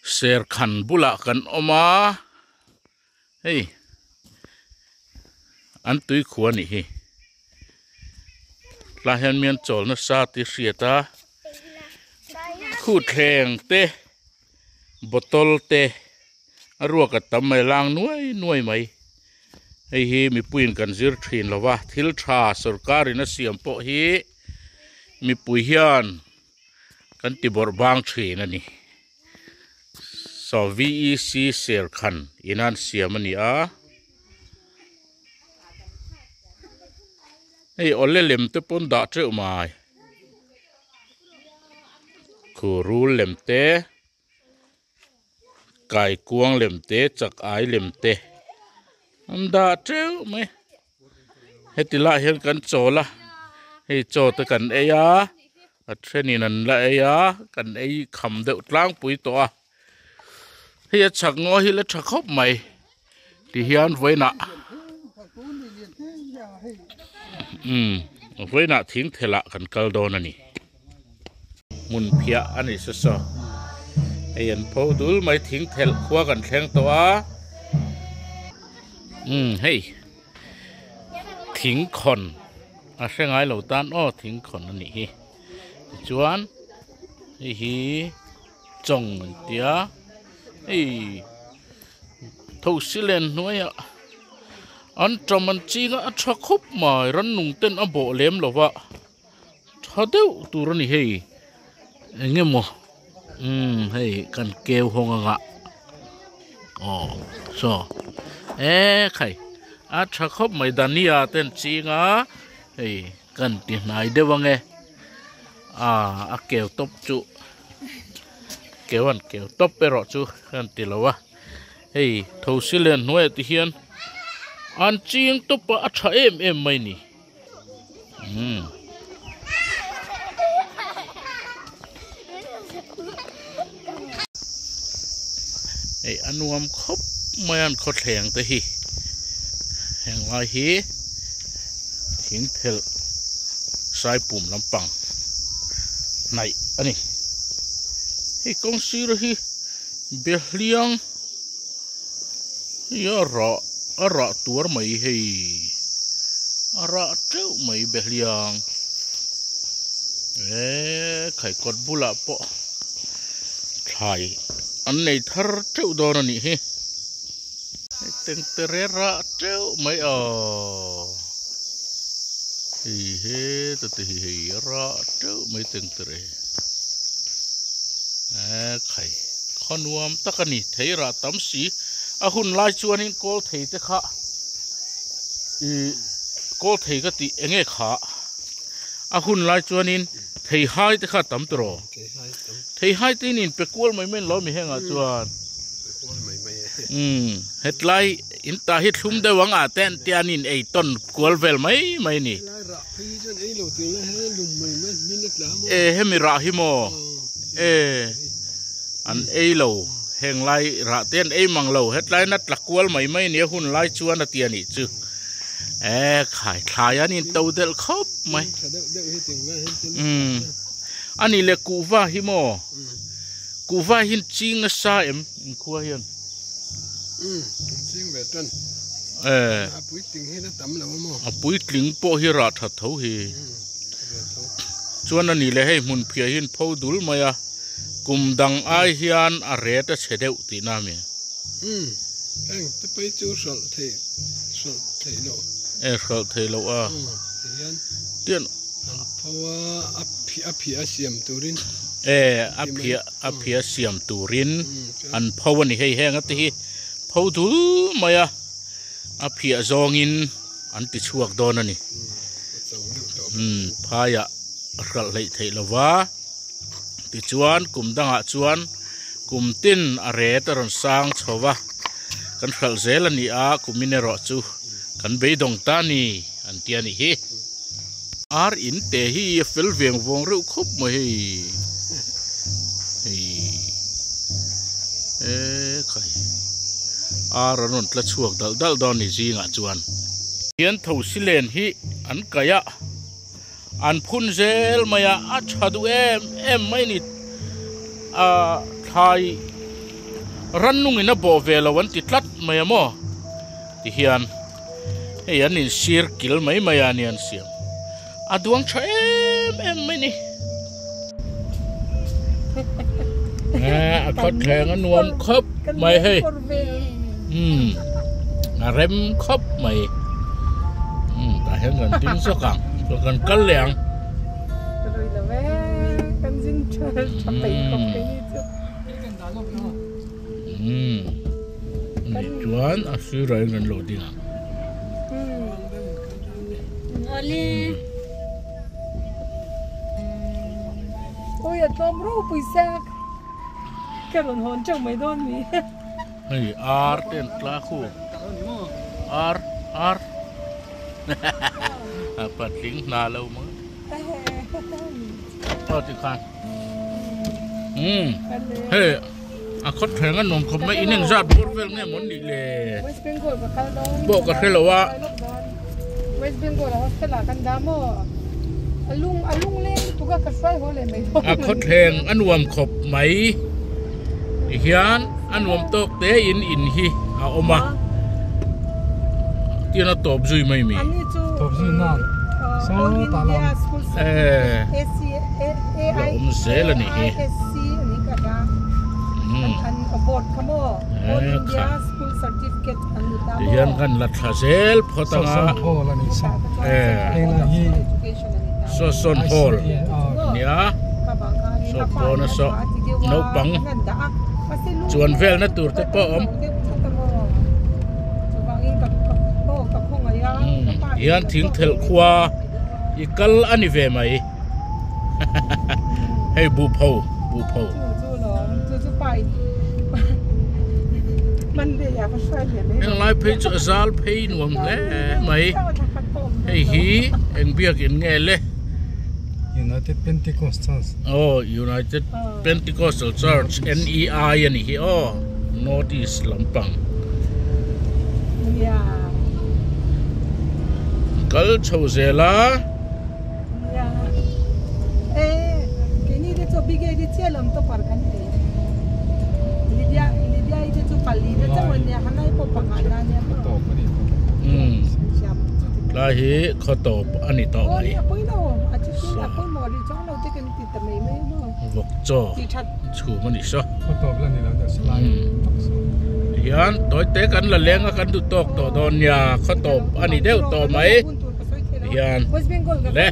Serkhan bulah kan awm a hei an tui khua a nih hi tlai hian mi an chawl nasa tih a hriat a khuthleng te bottle te a ruak a tam mai lang nuai nuai mai hei hi mipuiin kan zir thin lo va thil tha sorkar in a siam pawh hi mipui hian. Kan ti bawrh bang thin a ni. Saw VEC Serkhan in an siam a ni a. Hei awle lem te pawn dah teuh mai. Khu rul lem te, kaikuang lem te, chak ai lem te an dah teuh mai. Heti lai hian kan chawl a, hei chaw te kan ei a. A thenin an la ei a, kan ei kham deuh tlangpui tawh a. Hei a chhak ngaw hi la tha khawp mai ti hian vawiinah umm vawiinah thing thelah kan kal dawn a ni. Hmun phiah a ni saw saw. Hei an pho dul mai thing thelh khua kan thleng tawh a. Umm hei thing khawn. A hre ngai lo tan aw thing khawn a nih hi tichuan hei hi chawng an tia hei thosi len hnuaiah an ṭam an ching a a ṭha khawp mai rannung ten a bawh lem lo va ṭha deuh tur a ni hei eng emaw umm hei kan keu hawng anga aw saw ekhai a tha khawp mai dania te an ching a hei kan ti hnai deuh ange ah a keu tawp chu keu an keu tawp erawh chu kan ti lo a hei thosi len hnuaiah te hian an ching tawp a a tha em em mai a ni. Umm. Hei a nuam khawp mai a an khawthleng te hi heng lai hi thing phelh saipum lampang hnaih a ni hei kawng sir hi behliang hei a rah a rah tuar mai hei a rah teuh mai behliang eee khaikawt bulah pawh thlai an nei thar teuh dawn a nih hi hei tengtere rah teuh mai aww hei heta te hi hei a rah teuh mai tengtere eee khai. Khaw nuam tak a ni, thei rah tam si. A hun lai chuanin kawl thei te kha ih kawl thei ka tih eng nge kha a hun lai chuanin thei hai te kha a tam tawh thei hai te in pe kual mai mai lo mi hengah chuan umm hetlai in ta hi thlum deuh ang ah te an tia an in ei tawn kual vel mai mai a ni e hemi rah hi maw e. An ei lo, heng lai rah te an ei mang lo, hetlai na tla kual mai mai nia hun lai chuan a ti a nih chu. E khai thlai an in to delh khawp mai. Umm a nih leh kuhva hi maw? Kuhva hi ching nasa em inkhua hian? Umm ching ve tan. E a puitling hi la tam lo a maw? A puitling pawh hi rah that tho hi. Chuan a nih leh hei hmun phiah hi an pho dul mai a. Kum dang ai hian a ret a chhe deuh tihna a mi? Umm, heng te phei chu hralh theih, hralh theih loh. E, hralh theih loh a. Umm, tihian Tian. An pho a, a phiah, a phiah a siam turin. E, a phiah, a phiah siam turin an pho a ni hei heng a te hi pho dul mai a, a phiah zawngin an ti chhuak dawn a ni. Umm, phaiah hralh hleih theih lo va. Tichuan kum dangah chuan kum tin a ret a rawn sang chho va, kan hralh zel a ni a, kumin erawh chu kan beidawng ta a ni an ti a nih hi. Ar in te hi a fel veng vawng reuh khawp mai hei hei ekhai ar an rawn tla chhuak dalh dalh dawn a ni zingah chuan. Hian thosi len hi an kaih a. An phun zel mai a, a tha duh em em mai a ni. Ahh thlai Rannungin a bawh ve lo an ti tlat mai a maw? Ti hian hei an insir kil mai mai a nia an siam. A duang tha em em mai ni. A khawt thleng a nuam khawp mai hei. Umm a rem khawp mai. Umm tah hian kan ding zawk ang chuan kan kal leh ang. Umm ni chuan a sirah hian kan lo ding ang. Ui a tlawm ropui sak ka rawn hawn teuh mai dawn mi. Hei ar te an tla khu ar ar a patling hna lo mai aw tikhan umm hei a khawt thleng a nuam khawp mai in engzat bawr vel nge maw nih le pawh ka hre lo a. A khawthleng a nuam khawp mai tihian a nuam tawk te in in hi a awm a tihian a tawp zui mai mi. La awm zel a nih hi. Tihian kan la thla zel phawt ang a. Saw sawn hall nia saw pawna saw naupang chuan velna tur te pawh a awm. Tihian thing thelh khua i kal a ni ve mai. Hei buhpho buhpho. Heng lai phei chu a zal phei nuam hle mai. Hei hi eng biakin nge le? United Pentecostal. Aw United Pentecostal Church NEI a nih hi aw North East lampang. Kal chho zel a. Tlai hi khaw tawp a ni tawh mai. Vawk chaw chhum a ni saw. Tihian tawi te kan la leng a kan duh tawk tawh dawn nia khaw tawp a ni deuh tawh mai. Tihian le.